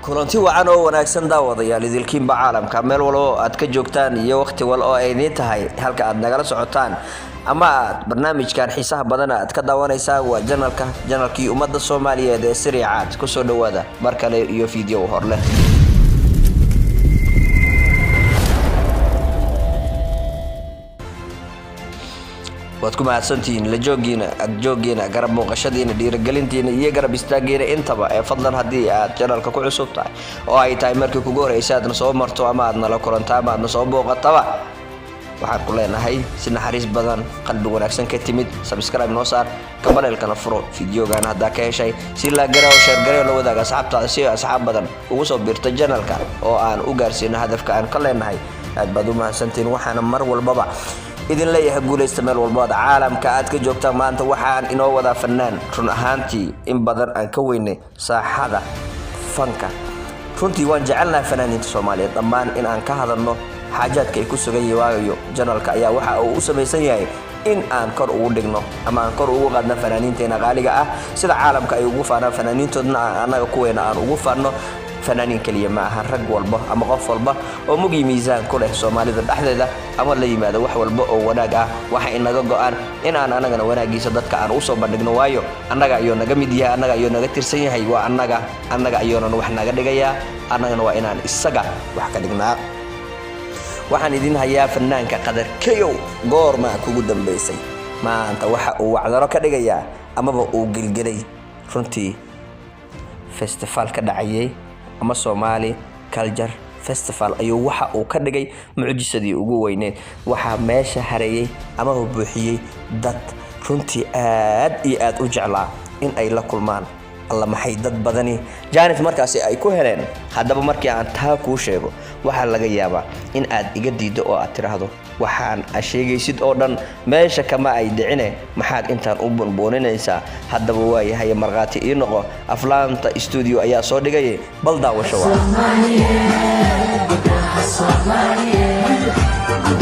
Kulanti wacan oo wanaagsan, daawadayaal, idilkiinba caalamka meel walba oo aad ka joogtaan iyo wakhti wal oo ay idiin tahay, halka aad nagala socotaan ama aad barnaamijkan xiisaha badan aad ka daawanaysaan waa channelka, channelkii ummadda Soomaaliyeed ee Siriicaad. Kusoo dhowaada mar kale iyo video hor leh. Waad ku mahadsantihiin la joogiina, agjoogiina, garab muuqashadiina, dhiirigelintiina iyo garab istaagiina intaba. Ee fadlan, haddii aad channelka ku cusub tahay oo ay tahay markii kugu horeysa aadna soo marto ama aad nala kulanto ama aadna soo booqataba, waxaan ku leenahay si naxariis badan, qalbi wanaagsan ka timid, subscribe noo saar, gambaleelkana furo. Videogan haddaa ka heshay, si like gara oo share gare oo la wadaaga asxaabtaada si asxaab badan ugu soo biirta channelka oo aan u gaarsiino hadafka aan ka leenahay. Aad baad u mahadsantihiin. Waxaana mar walbaba idin leeyahay guulaysta meel walbo aad caalamka aad ka joogtaan. Maanta waxaan inoo wadaa fanaan run ahaantii in badan aan ka weynay saaxada fanka. Runtii waan jecelnahay fanaaniinta Soomaaliyeed dhammaan in aan ka hadalno xaajaadka ay ku sugan yihiin, waayo channelka ayaa waxa uu u samaysan yahay in aan kor ugu dhigno ama aan kor ugu qaadno fanaaniinteena qaaliga ah. Sida caalamka ay ugu faanaan fanaaniintoodna, aan annaga kuweena aan ugu faanno. Fanaaniin keliya ma aha, rag walba ama qof walba oo mugi miisaan ku leh Soomaalida dhexdeeda ama la yimaado wax walba oo wanaag ah, waxa inaga go-an in aan anagana wanaagiisa dadka aan usoo bandhigno, waayo annaga ayuu naga mid yahay, annaga ayuu naga tirsan yahay. Waa annaga, annaga ayuunan wax naga dhigayaa, annagana waa inaan isaga wax ka dhignaa. Waxaan idin hayaa fanaanka Qadarkeyow. Goormaa kugu dambaysay? Maanta waxa uu wacdaro ka dhigayaa amaba uu gelgelay runtii festival ka dhacayay ama Somali Culture Festival ayuu waxa uu ka dhigay mucjisadii ugu weyneyd. Waxaa meesha hareeyey amaba buuxiyey dad runtii aad iyo aad u jeclaa in ay la kulmaan. Alla, maxay dad badani chance markaasi ay ku heleen! Haddaba markii aan taa kuu sheego, waxaa laga yaabaa in aad iga diiddo oo aad tidhaahdo, "Waxaan a sheegaysid oo dhan meesha kama ay dhicine, maxaad intaan u bunbuuninaysaa?" Haddaba waayahay, markhaati ii noqo. Aflaanta stuudio ayaa soo dhigayay, bal daawasho waa. Soomaaliyeed,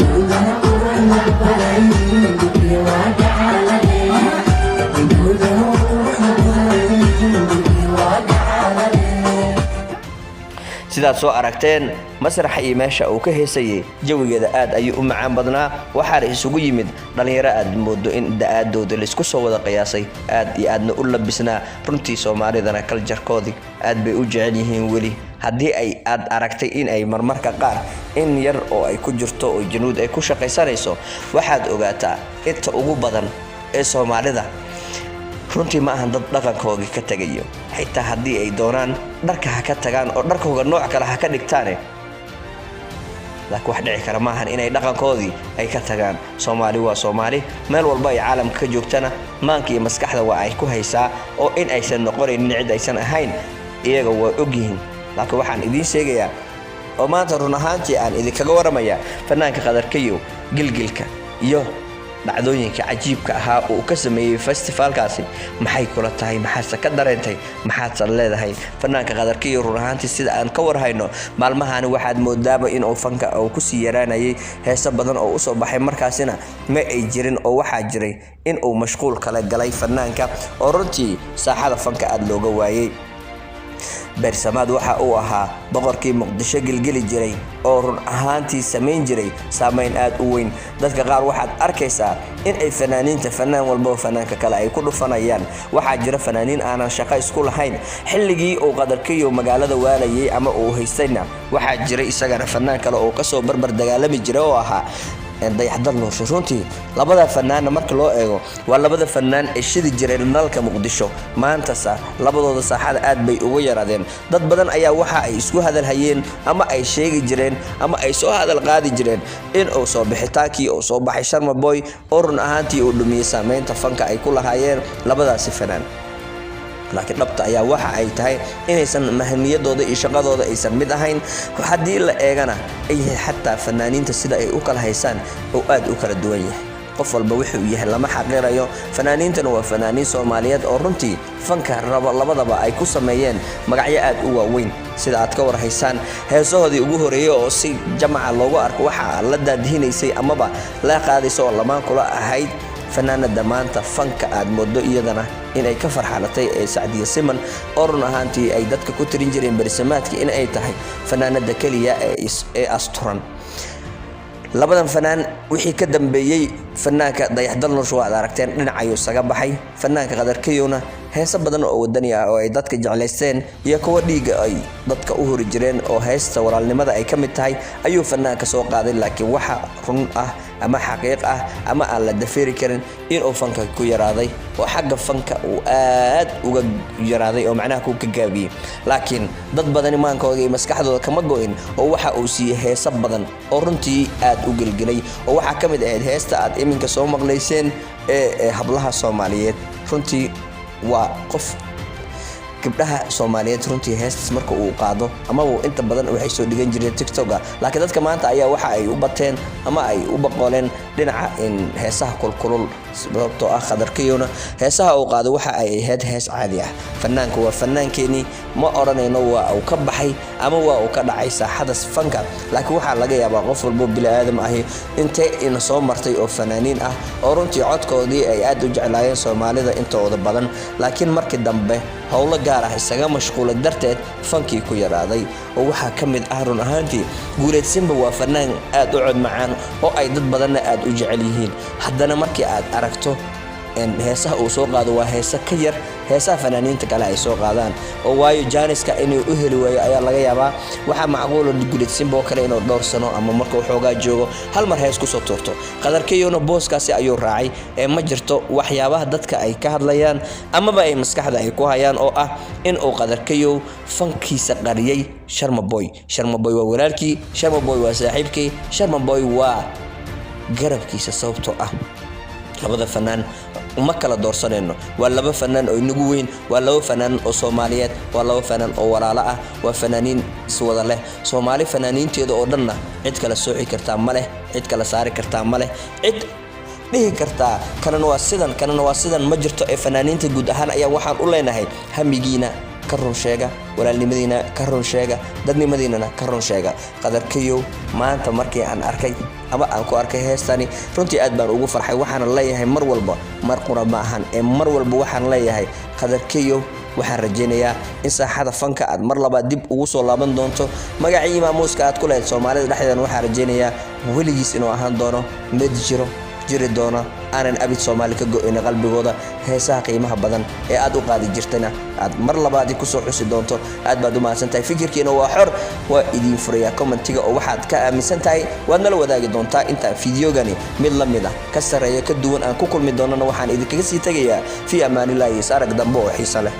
guudana quruxda badan, guryo waa gacalade, guudana quruxda badan, guryo waa gacalade. Sidaad soo aragteen, masraxa iyo meesha uu ka heesayay jawigeeda aad ayuu u macaan badnaa. Waxaana isugu yimid dhallinyaro aad moodo in da-aadooda laysku soo wada qiyaasay, aad iyo aadna u labisnaa. Runtii Soomaalidana culturekoodii aad bay u jecel yihiin weli. Haddii ay aad aragtay in ay marmarka qaar in yar oo ay ku jirto oo januud ay ku shaqaysanayso, waxaad ogaataa inta ugu badan ee Soomaalida runtii ma ahan dad dhaqankoogii ka tegayo. Xitaa haddii ay doonaan dharka ha ka tagaan oo dharkooga nooc kale ha ka dhigtaane, laakiin wax dhici kara maahan inay dhaqankoodii ay ka tagaan. Soomaali waa Soomaali, meel walba ay caalamka ka joogtana maanka iyo maskaxda waa ay ku haysaa, oo in aysan noqonaynin cid aysan ahayn iyaga waa ogyihiin. Laakiin waxaan idiin sheegayaa oo maanta run ahaantii aan idinkaga waramayaa fanaanka Qadarkayow gilgilka iyo dhacdooyinka cajiibka ahaa uu ka sameeyey festivalkaasi. Maxay kula tahay? Maxaadse ka dareentay? Maxaadse leedahay fanaanka Qadarkiyo? Run ahaantii, sida aan ka warhayno, maalmahani waxaad moodaaba inuu fanka uu kusii yaraanayay. Heeso badan oo usoo baxay markaasina ma ay jirin, oo waxaa jiray in uu mashquul kala galay fanaanka oo runtii saaxada fanka aada looga waayey. Beersamaad waxa uu ahaa boqorkii Muqdisho gelgeli jiray oo run ahaantii samayn jiray saameyn aad u weyn. Dadka qaar waxaad arkaysaa in ay fanaaniinta, fanaan walbaba fanaanka kale ay ku dhufanayaan. Waxaa jira fanaaniin aanan shaqo isku lahayn. Xilligii uu Qadarkayo magaalada waalayay ama uu haystayna, waxaa jiray isagana fanaan kale oo kasoo barbar dagaalami jiray oo ahaa Dayaxdal Nuurshe. Runtii labada fanaanna marka loo eego, waa labada fanaan ee shidi jiray nalka Muqdisho. Maantasa labadooda saaxada aad bay uga yaraadeen. Dad badan ayaa waxa ay isku hadalhayeen ama ay sheegi jireen ama ay soo hadal qaadi jireen in uu soo bixitaankii uu soo baxay Sharma Boy oo run ahaantii uu dhumiyey saameynta fanka ay ku lahaayeen labadaasi fanaan. Laakiin dhabta ayaa waxa ay tahay inaysan mahamiyadooda iyo shaqadooda aysan mid ahayn. Haddii la eegana ay yahay xataa fanaaniinta sida ay u kala haysaan oo aad u kala duwan yahay. Qof walba wuxuu yahay lama xaqirayo. Fanaaniintana waa fanaaniin Soomaaliyeed oo runtii fanka rabo labadaba ay ku sameeyeen magacyo aad u waaweyn. Sida aad ka warhaysaan, heesahoodii ugu horeeyey oo si jamaca loogu arko waxaa la daadihinaysay amaba la qaadaysa oo lamaan kula ahayd Fanaanada maanta fanka aad moodo iyadana inay ka farxalatay ee Sacdiya Siman, oo run ahaantii ay dadka ku tirin jireen berisamaadka in ay tahay fanaanada keliya ee asturan. Labadan fanaan wixii ka dambeeyey, fanaanka Dayaxdal Nuurshe waad aragteen, dhinac ayuu isaga baxay. Fanaanka Qadarkayowna heeso badan oo wadani ah oo ay dadka jeclaysteen iyo kuwa dhiigga ay dadka u hori jireen oo heesta walaalnimada ay ka mid tahay ayuu fanaanka soo qaaday. Laakiin waxa run ah ama xaqiiq ah ama aan la dafeeri karin inuu fanka ku yaraaday oo xagga fanka uu aad uga yaraaday oo macnaha ku gagaabiyey. Laakiin dad badani maankooda iyo maskaxdooda kama go'in, oo waxa uu siiyey heeso badan oo runtii aad u gelgelay, oo waxaa ka mid ahayd heesta aad iminka soo maqlayseen ee hablaha Soomaaliyeed. Runtii waa qof gabdhaha Soomaaliyeed runtii heestas marka uu qaado amaba inta badan waxay soo dhigan jireen TikToka. Laakiin dadka maanta ayaa waxa ay u bateen ama ay u baqooleen dhinaca in heesaha kulkulul, sababtoo ah Khadarkayona heesaha uu qaado waxa ay ahayd hees caadi ah. Fanaanku waa fanaankeenii, ma odhanayno waa uu ka baxay ama waa uu ka dhacay saaxada fanka. Laakiin waxaa laga yaabaa qof walbo bini aadam ahi intee ina soo martay oo fanaaniin ah oo runtii codkoodii ay aad u jeclaayeen Soomaalida intooda badan, laakiin markii dambe howlo gaar ah isaga mashquulay darteed fankii ku yaraaday, oo waxaa ka mid ah run ahaantii Guuleed Simba. Waa fanaan aad u cod macaan oo ay dad badanna aad u jecel yihiin. Haddana markii aad aragto heesaha uu soo qaado, waa heese ka yar heesaha fanaaniinta kale ay soo qaadaan, oo waayo jaaniska inuu u heli waayo ayaa laga yaabaa. Waxaa macquula Guuleed Simba oo kale inuu dhowr sano ama markuu xoogaa joogo hal mar hees kusoo tuurto. Qadarkayona booskaasi ayuu raacay. Ee ma jirto waxyaabaha dadka ay ka hadlayaan amaba ay maskaxda ay ku hayaan oo ah in uu Qadarkayow fankiisa qariyay Sharma Boy. Sharma Boy waa walaalkii, Sharma Boy waa saaxiibkii, Sharma Boy waa garabkiisa, sababtoo ah labada fanaan uma kala doorsanayno. Waa laba fanaan oo inagu weyn, waa laba fanaan oo Soomaaliyeed, waa laba fanaan oo walaalo ah, waa fanaaniin iswada leh. Soomaali fanaaniinteeda oo dhanna cid kala sooci kartaa ma leh, cid kala saari kartaa ma leh, cid dhihi kartaa kanana waa sidan, kanana waa sidan ma jirto. Ee fanaaniinta guud ahaan ayaa waxaan u leenahay: hamigiina ka run sheega, walaalnimadiina ka run sheega, dadnimadiinana ka run sheega. Qadarkayow maanta markii aan arkay ama aan ku arkay heestani, runtii aad baan ugu farxay. Waxaana leeyahay mar walba, mar qura ma ahan ee mar walba waxaan leeyahay, Qadarkayow, waxaan rajaynayaa in saaxada fanka aad mar labaad dib ugu soo laaban doonto. Magacii maamuuska aad ku lahayd Soomaalida dhexdeedana waxaan rajaynayaa weligiis inuu ahaan doono mid jiro, jiri doona, aanan abid Soomaali ka go'in qalbigooda. Heesaha qiimaha badan ee aad u qaadi jirtayna aad mar labaadi kusoo xusi doonto. Aad baad u mahadsan tahay. Fikirkiina waa xor, waa idiin furayaa commentiga, oo waxaad ka aaminsan tahay waad nala wadaagi doontaa. Intaan fideogani mid la mid ah, ka sarreeya, ka duwan aan ku kulmi doonana, waxaan idinkaga sii tegayaa fii amaanillahi, is arag dambe oo xiiso leh.